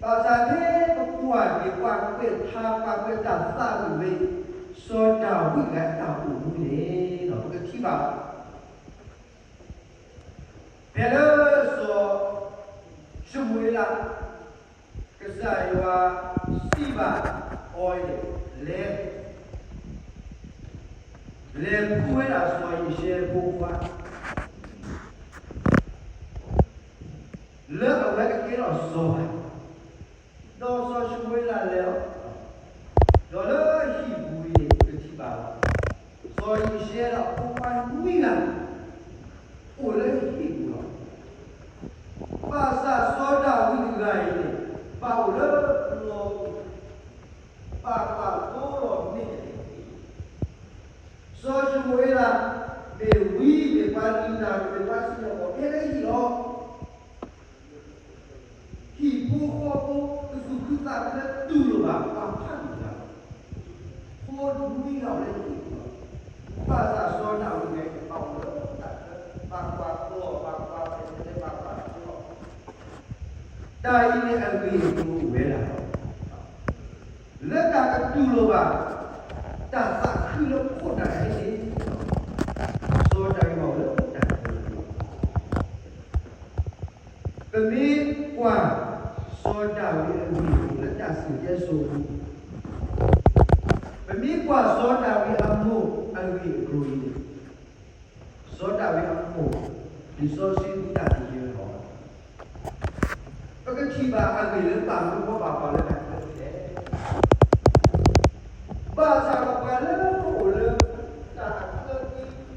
ဘၣ်ဆၣ်ဖဲပကွၢ်က့ၤ ပှၤကွဲးထါ ပှၤကွဲးတၢ်သးဝံၣ်ဝဲ စီၤဒၤဝံးအတၢ်အိၣ်မူန့ၣ်ဒီး ပကထံၣ်ဘၣ် ဖဲလၢစီၤၡမူၤအ့လး ကစၢ်ယွၤစံးဘၣ်အီၤန့ၣ် လဲၤ လဲၤဖှူဝဲဒၣ်စီၤယံးၡဲဖိခွါ လၢအဝဲကကဲထီၣ်စီၤပၤ, ဒီးစီၤၡမူၤအ့လးလဲၤလီၤ. ဒီးလၢဟံၣ်ပူၤအံၤန့ၣ် ပကထံၣ်ဘၣ်လီၤ. စီၤယံးၡဲဒီးအဖိခွါနွံဂၤ အိၣ်လၢဟံၣ်ပူၤလီၤ. ဘၣ်ဆၣ်စီၤဒၤဝံးတဂၤအံၤန့ၣ် ဘၣ်အိၣ်လၢပျီပူၤ, ဘၣ်ကွၢ်သိလီၤမ့ၢ်တန့ၢ်, စီၤၡမူၤအ့လး မ့ၢ်ဝံမ့ၢ်ပှၤလံၤနၤ မ့ၢ်ပှၤစံၣ်ညီၣ်ကွီၢ် ဖဲလၢဟံၣ်လီၤ. ဟံၣ်ဖိဃီဖိ တသူၣ်ခုသးခုလၢတူၢ်လိာ်ဘၣ်ပှၤဖးဒိၣ်တဂၤ, ဖိနွံဂၤအိၣ်လၢဟံၣ်ပူၤလီၤ. ဘၣ်ဆၣ်စီၤဒၤဝံးန့ၣ် ဘၣ်အိၣ်လၢတၢ်ချၢ, ဘၣ်ကွၢ်သိလီၤ, ဘၣ်ကွၢ်ဖဲန့ၣ် ဘၣ်ကွၢ်သိလီၤ. တၢ်အံၤန့ၣ်အဂ့ၢ်အကျိၤအိၣ်ဝဲဒၣ်လီၤ. လၢတၢ်ကတူၢ်လိာ်ဘၣ် တၢ်သးခုလၢခိၣ်နၢ်န့ၣ် စီၤဒၤဝံးဘၣ်အိၣ်လၢတၢ်ချၢလီၤ. ပမ့ၢ်ကွၢ်စီၤဒၤဝံးအဂ့ၢ်အကျိၤလၢတၢ်စံၣ်တဲစိပူၤ, ပမ့ၢ်ကွၢ်စီၤဒၤဝံးအမိၢ်အဂ့ၢ်အကျိၤအံၤန့ၣ်, စီၤဒၤဝံးအမိၢ် လံာ်စီဆှံမ့ၢ်တၢ်တယဲလီၤ. ပကထံၣ်ဘၣ်အဂ့ၢ်လၢဘၣ်မနုၤဃိဘၣ်ပှၤလၢတၢ်ချၢလဲၣ်. ဘၣ်ဆၣ်ဒီးပှၤလၢအအိၣ်လၢတၢ်အချၢက့ ဘၣ်ကွၢ်သိဘၣ်ကွၢ်သိ စီၤ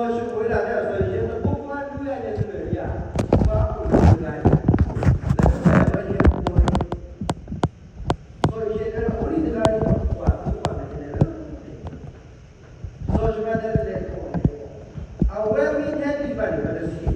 ၡမူၤအ့လးတဲစီၤယံးၡဲ နဖိခွါနွံဂၤန့ၣ် တမ့ၢ်ယၤ, ပှၤအိၣ်လၢတဂၤန့ၣ်, လၢတဂၤန့ၣ် စီၤယံးၡဲတဲ အိၣ်လံတဂၤန့ၣ် ကွၢ်သိကွၢ်မဲာ်တဲလၢ စီၤၡမူၤအ့လးတဲလဲၤထီၣ်, အဝဲမ့ၢ်ဟဲဒံးဘၣ်န့ၣ် ပတစံး